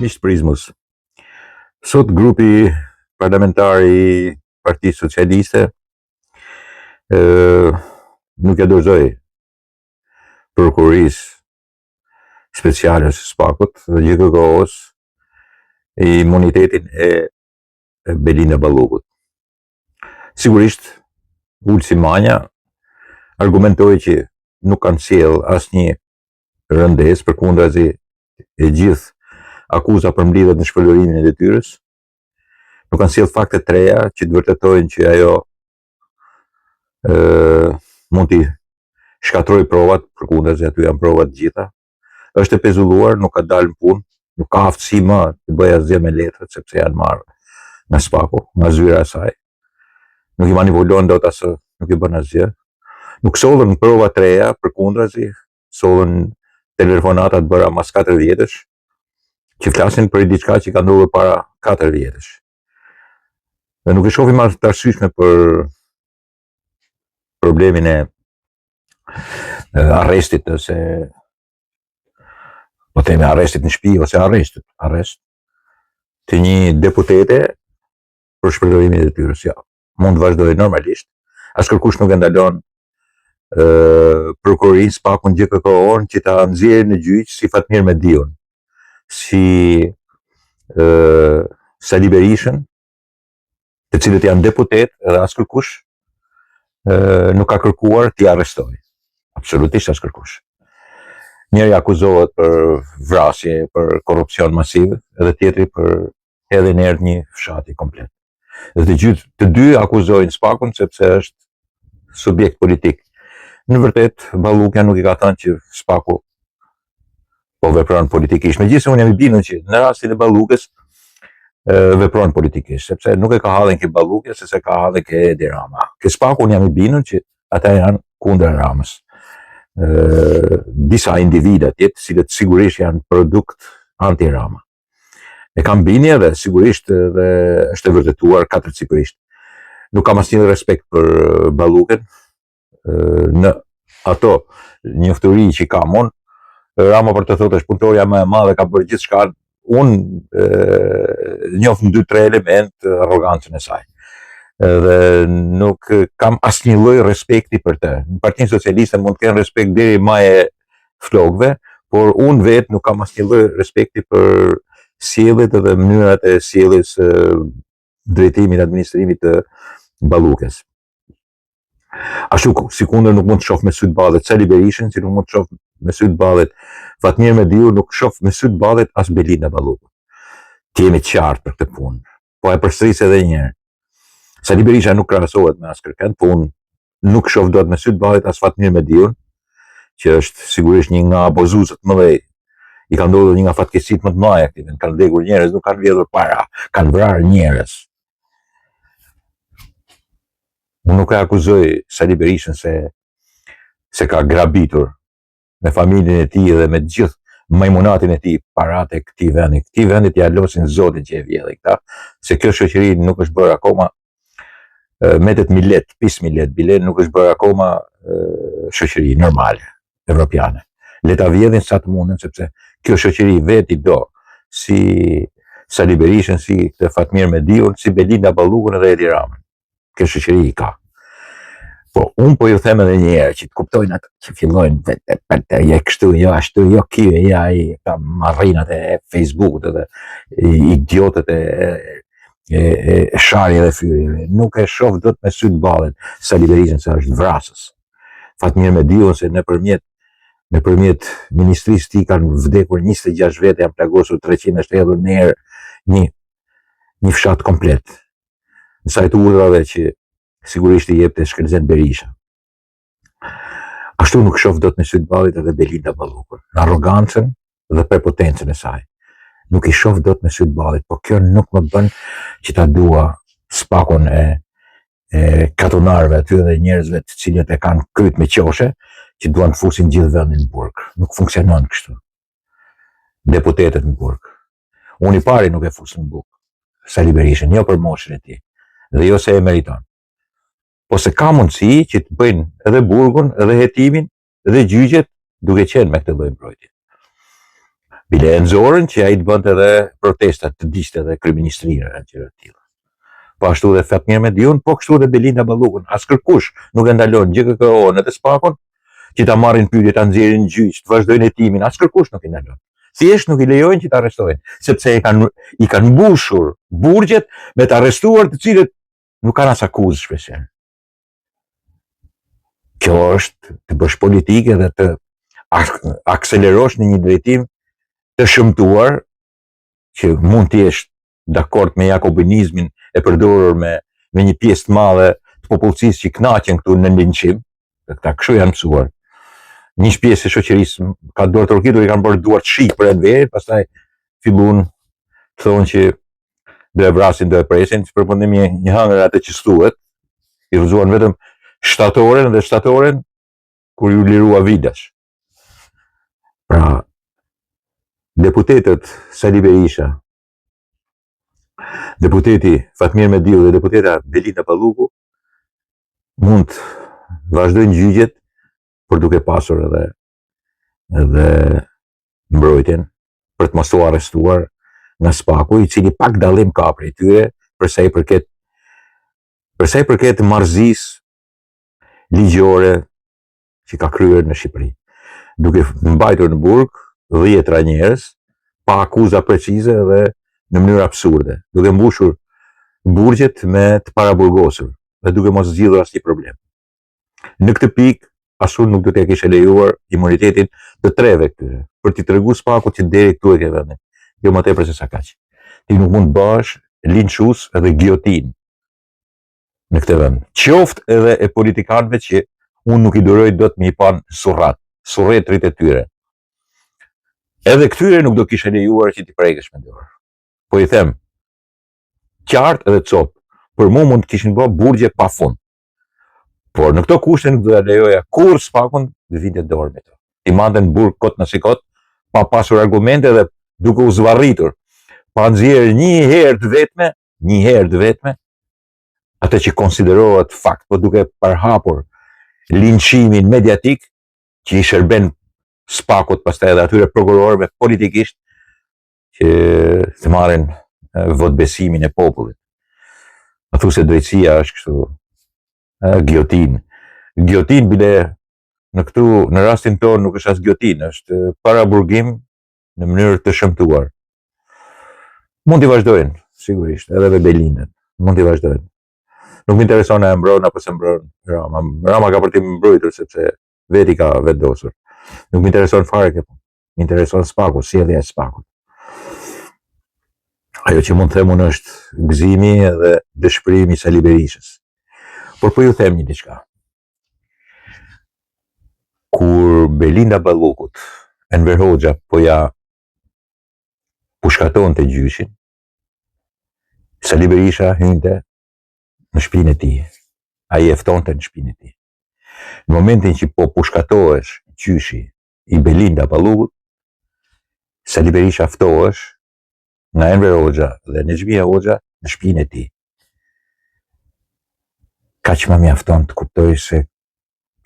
Miq të Prizmës. Sot grupi parlamentar i Partisë Socialiste ë nuk ia dorëzoi prokurorisë speciale së SPAK-ut dhe GJKKO-s imunitetin e Belinda Ballukut. Sigurisht, Ulsi Manja argumentoi që nuk kanë sjellë asnjë rëndesë, përkundrazi e gjithë akuza përmblidhet në shpërdorimin e detyrës. Nuk kanë sjellë fakte të reja që të vërtetojnë që ajo ë mund t'i shkatërrojë provat, përkundrazi aty janë provat të gjitha. Është e pezulluar, nuk ka dalë në punë, nuk ka aftësi më të bëjë asgjë me letrat sepse janë marrë nga SPAK-u, nga zyra e saj. Nuk i manipulon dot as nuk i bën asgjë. Nuk sollën prova të reja, përkundrazi, sollën telefonata të bëra mas 4 vjetësh, që flasin për diçka që ka ndodhur para 4 vjetësh. Dhe nuk e shohim as të arsyeshme për problemin e arrestit ose po themi arrestit në shtëpi ose arrestit, arrest të një deputete për shpërdorimin e detyrës. Jo, mund të vazhdojë normalisht. Askërkush nuk e ndalon prokurorinë, SPAK-un, GJKKO-n që ta nxjerrin në gjyq si Fatmir Mediun, si ë Sali Berishën, të cilët janë deputetë dhe askërkush nuk ka kërkuar t'i arrestojë. Absolutisht askërkush. Njëri akuzohet për vrasje, për korrupsion masiv, edhe tjetri për hedhje në erë një fshati komplet. Dhe të gjithë të dy akuzojnë SPAK-un sepse është subjekt politik. Në vërtet, Ballukja nuk i ka thënë që SPAK-u po vepron politikisht. Megjithëse unë jam i bindur që në rastin e Ballukës vepron politikisht, sepse nuk e ka hallin ke Ballukja, sepse ka hallin ke Edi Rama. Ke SPAK-u unë jam i bindur që ata janë kundra Ramës. Ë disa individë atje, të cilët sigurisht janë produkt anti-Rama. E kam bindje dhe sigurisht dhe është e vërtetuar katërcipërisht. Nuk kam asnjë respekt për Ballukën në ato njofturi që kam unë, Rama për të thotë është punëtorja më e madhe, ka bërë gjithçka, unë njoh në 2-3 element arrogancën e saj. Dhe nuk kam asnjë lloj respekti për të. Në Partinë Socialiste mund të kenë respekt deri maje flokëve, por unë vetë nuk kam asnjë lloj respekti për sjelljet dhe mënyrat e sjelljes së drejtimit administrimit të Ballukes. Ashtu sikundër nuk mund të shoh me sy të ballit Sali Berishën, si nuk mund të shoh me sy të ballit Fatmir Mediu, nuk shoh me sy të ballit as Belinda Ballukun. Të jemi të qartë për këtë punë. Po e përsëris edhe një herë. Sali Berisha nuk krahasohet me askërkënd, po unë nuk shoh dot me sy të ballit as Fatmir Mediun, që është sigurisht një nga abuzuesit më mëdhenj. I ka ndodhur një nga fatkeqësitë më të mëdha këtij vendi, kanë vdekur njerëz, nuk kanë vjedhur para, kanë vrarë njerëz. Unë nuk e akuzoj Sali Berishën se se ka grabitur me familjen e tij dhe me të gjithë majmunatin e tij paratë e këtij vendi. Këtij vendi t'ia losin Zotin që e vjedhin këta, se kjo shoqëri nuk është bërë akoma metet milet, pis milet, bile nuk është bërë akoma shoqëri normale, evropiane. Le ta vjedhin sa të munden, sepse kjo shoqëri vetë i do, si Sali Berishën, si këtë Fatmir Mediun, si Belinda Ballukun edhe Edi Ramën. Kjo shoqëri i ka. Po, unë po ju them edhe një herë që të kuptojnë atë që fillojnë vetë për të je kështu, jo ashtu, jo ky, jo ai, ka marrinat e Facebookut edhe idiotët e e, e, e sharje dhe fyrjeve. Nuk e shoh dot me sy të ballit Sali Berishën se është vrasës. Fatmir Mediun se nëpërmjet nëpërmjet ministrisë tij kanë vdekur 26 vetë, janë plagosur 300, është hedhur në erë një një fshat komplet. Në sajë të urdhrave që sigurisht i jepte Shkëlzen Berisha. Ashtu nuk shoh dot me sy të ballit edhe Belinda Ballukun, në arrogancën dhe prepotencën e saj. Nuk i shoh dot me sy të ballit, po kjo nuk më bën që ta dua spakun e e katunarëve aty dhe njerëzve të cilët e kanë kryt me qoshe, që duan të fusin gjithë vendin në burg. Nuk funksionon kështu. Deputetët në burg. Unë i pari nuk e fus në burg. Sali Berishën, jo për moshën e tij, dhe jo se e meriton. Po se ka mundësi që të bëjnë edhe burgun, edhe hetimin, edhe gjyqet, duke qenë me këtë lloj mbrojtje. Bile e nxorën që ai të bënte edhe protesta, të digjte edhe kryeministrinë e gjëra të tilla. Po ashtu dhe Fatmir Mediun, po kështu dhe Belinda Ballukun. As kërkush nuk e ndalon GJKKO-n edhe SPAK-un që ta marrin pyetje, ta nxjerrin në gjyq, të vazhdojnë hetimin, as kërkush nuk i ndalon. Thjesht nuk i lejojnë që ta arrestojnë, sepse e kanë i kanë mbushur burgjet me të arrestuar të cilët nuk kanë as akuzë shpeshherë. Kjo është të bësh politikë dhe të akselerosh në një drejtim të shëmtuar që mund të jesh dakord me jakobinizmin e përdorur me me një pjesë të madhe të popullsisë që kënaqen këtu në linçim, dhe këta kështu janë mësuar. Një pjesë e shoqërisë ka duartrokitur, i kanë bërë duart shi për Enverin, pastaj fillun të thonë që do e vrasin, do e presin, që përfundim një, një hëngër atë që s'thuhet, i rrëzuan vetëm shtatoren dhe shtatoren kur iu lirua Vidash. Pra, deputetët Sali Berisha, deputeti Fatmir Mediu dhe deputetja Belinda Balluku mund të vazhdojnë gjyqet por duke pasur edhe edhe mbrojtjen për të mos u arrestuar nga SPAK-u, i cili pak dallim ka prej tyre për sa i përket për sa i përket marrëzisë ligjore që ka kryer në Shqipëri, duke mbajtur në burg dhjetra njerëz pa akuza precize dhe në mënyrë absurde, duke mbushur burgjet me të paraburgosur dhe duke mos zgjidhur asnjë problem. Në këtë pikë, as unë nuk do t'ia kisha lejuar imunitetin të treve këtyre, për t'i treguar SPAK-ut që deri këtu e ke vendin, jo më tepër se sa kaq. Ti nuk mund të bëhesh linçues edhe gijotinë në këtë vend. Qoftë edhe e politikanëve që unë nuk i duroj dot me i pa në surrat, surretrit e tyre. Edhe këtyre nuk do kisha lejuar që t'i prekësh me dorë. Po i them, qartë edhe copë, për mu mund të kishin bë burgje pa fund. Por në këto kushte nuk do ta lejoja kurrë SPAK-un të vinte dorë me to. T'i mbante në burg kot në si kot, pa pasur argumente dhe duke u zvarritur, pa nxjerrë një herë të vetme, një herë të vetme, atë që konsiderohet fakt, po duke përhapur linçimin mediatik që i shërben SPAK-ut pastaj edhe atyre prokurorëve politikisht që të marrin votëbesimin e popullit. A thu se drejtësia është kështu, gijotinë. Gijotinë bile në këtu, në rastin tonë nuk është as gijotinë, është paraburgim në mënyrë të shëmtuar. Mund t'i vazhdojnë, sigurisht, edhe me Belindën. Mund t'i vazhdojnë. Nuk më intereson a e mbron apo s'e mbron Rama. Rama ka për t'i mbrojtur sepse vetë i ka vendosur. Nuk më intereson fare kjo punë. Më intereson SPAK-u, sjellja e SPAK-ut. Ajo që mund të them unë është gëzimi edhe dëshpërimi i Sali Berishës. Por po ju them një diçka. Kur Belinda Ballukut, Enver Hoxha po ja pushkatonte gjyshin, Sali Berisha hynte në shpinë e tij. Ai e ftonte në shpinë e tij. Në momentin që po pushkatohesh gjyshi i Belinda Ballukut, Sali Berisha ftohesh nga Enver Hoxha dhe Nexhmije Hoxha në shpinë e tij. Kaq më mjafton të kuptoj se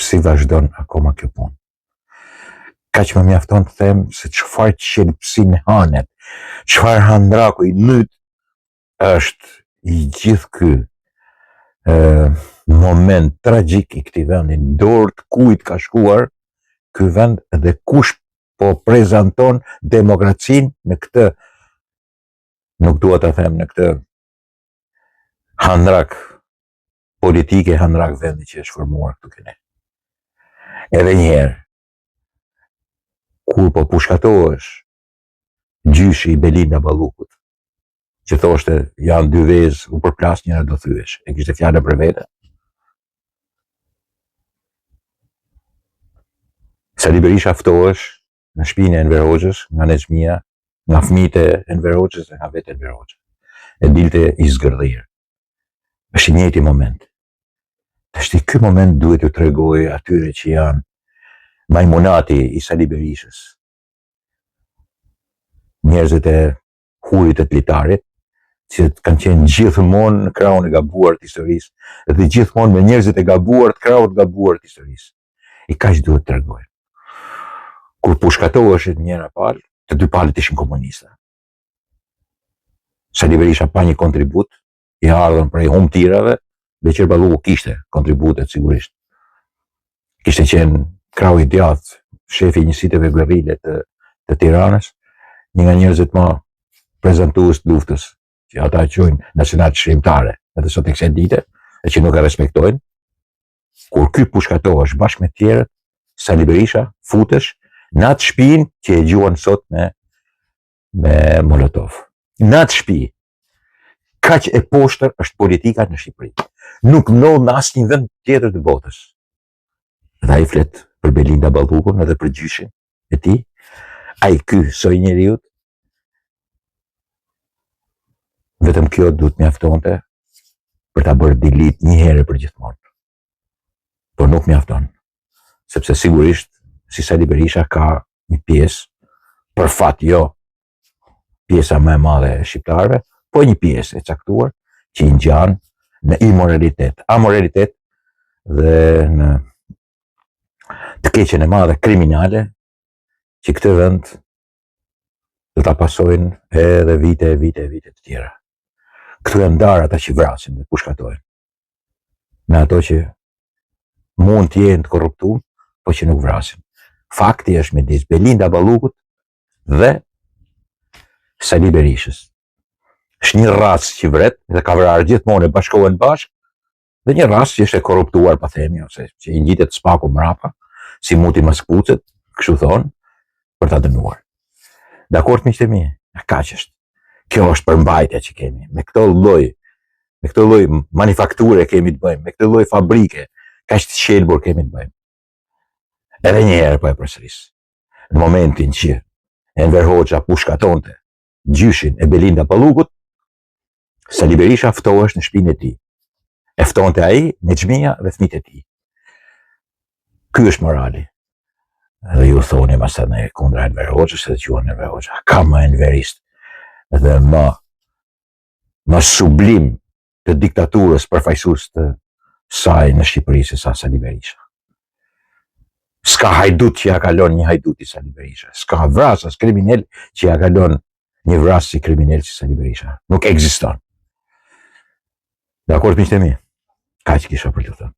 si vazhdon akoma kjo punë. Kaq më mjafton të them se çfarë qelbësinë hanet, çfarë handraku i nyt është i gjithë ky e, moment tragjik i këtij vendi, në dorë të kujt ka shkuar ky vend dhe kush po prezanton demokracinë në këtë nuk dua ta them në këtë handrak politike handrak vendi që është formuar këtu ke ne. Edhe një herë, kur po pushkatohesh gjyshi i Belinda Ballukut, që thoshte janë dy vezë, u përplas njëra do thyesh, e kishte fjalën për vete. Sali Berisha ftohesh në shpinë e Enver Hoxhës, nga Nexhmija, nga fëmijët e Enver Hoxhës dhe nga vetë Enver Hoxha. E dilte i zgërdhirë. Është i njëjti moment. Tashti ky moment duhet t'ju tregojë atyre që janë majmunati i Sali Berishës. Njerëzit e hurit e të litarit, që kanë qenë gjithmonë në krahun e gabuar të historisë, dhe gjithmonë me njerëzit e gabuar të krahut të gabuar të historisë. E kaq duhet të tregojnë. Kur pushkatoheshin njëra palë, Të dy palët ishin komunista. Sali Berisha pa një kontribut, i ardhur prej humbëtirave, Beqir Balluku kishte kontributet sigurisht. Kishte qenë krahu i djathtë, shefi i njësiteve guerrile të, të Tiranës, një nga njerëzit më prezantues të luftës, që ata e quajnë nacionalçlirimtare, edhe sot e kësaj dite, e që nuk e respektojnë, kur ky pushkatohesh bashkë me të tjerët, Sali Berisha futesh në atë shpinë që e gjuan sot me me Molotov. Në atë shtëpi, kaq e poshtër është politika në Shqipëri. Nuk ndodh në asnjë vend tjetër të botës. Dhe ai flet për Belinda Ballukun edhe për gjyshin e tij. Ai ky soj njeriu vetëm kjo duhet mjaftonte për ta bërë delete një herë për gjithmonë. Por nuk mjafton, sepse sigurisht si Sali Berisha ka një pjesë, për fat jo pjesa më e madhe e shqiptarëve, po një pjesë e caktuar që i ngjan në imoralitet, amoralitet dhe në të keqen e madhe kriminale që këtë vend do ta pasojnë edhe vite e vite e vite të tjera. Këtu janë ndarë ata që vrasin dhe pushkatojnë. Me ato që mund të jenë të korruptuar, po që nuk vrasin. Fakti është midis Belinda Ballukut dhe Sali Berishës. Është një racë që vret dhe ka vrarë gjithmonë e bashkohen bashkë, dhe një racë që është e korruptuar, pa themi, ose që i ngjitet SPAK-u mrapa, si muti mas këpucët, kështu thonë, për ta dënuar. Dakord miqtë e mi, kaq është. Kjo është përmbajtja që kemi. Me këtë lloj, me këtë lloj manifakture kemi të bëjmë, me këtë lloj fabrike, kaq të qelbur kemi të bëjmë. Edhe një herë po e përsëris. Në momentin që Enver Hoxha pushkatonte gjyshin e Belinda Ballukut, Sali Berisha ftohesh në shpinë e tij. E ftonte ai, Nexhmija dhe fëmijët e tij. Ky është morali. Dhe ju thoni masanej kundra Enver Hoxhës edhe quan Enver Hoxha. Ka më enverist dhe më më sublim të diktaturës përfaqësues të saj në Shqipëri se sa Sali Berisha. S'ka hajdut që ja kalon një hajdut si Sali Berisha. S'ka vrasës kriminel që ja kalon një vrasës kriminel si Sali Berisha. Nuk ekziston. Dakord miqtë e mi? Kaq kisha për t'ju thënë.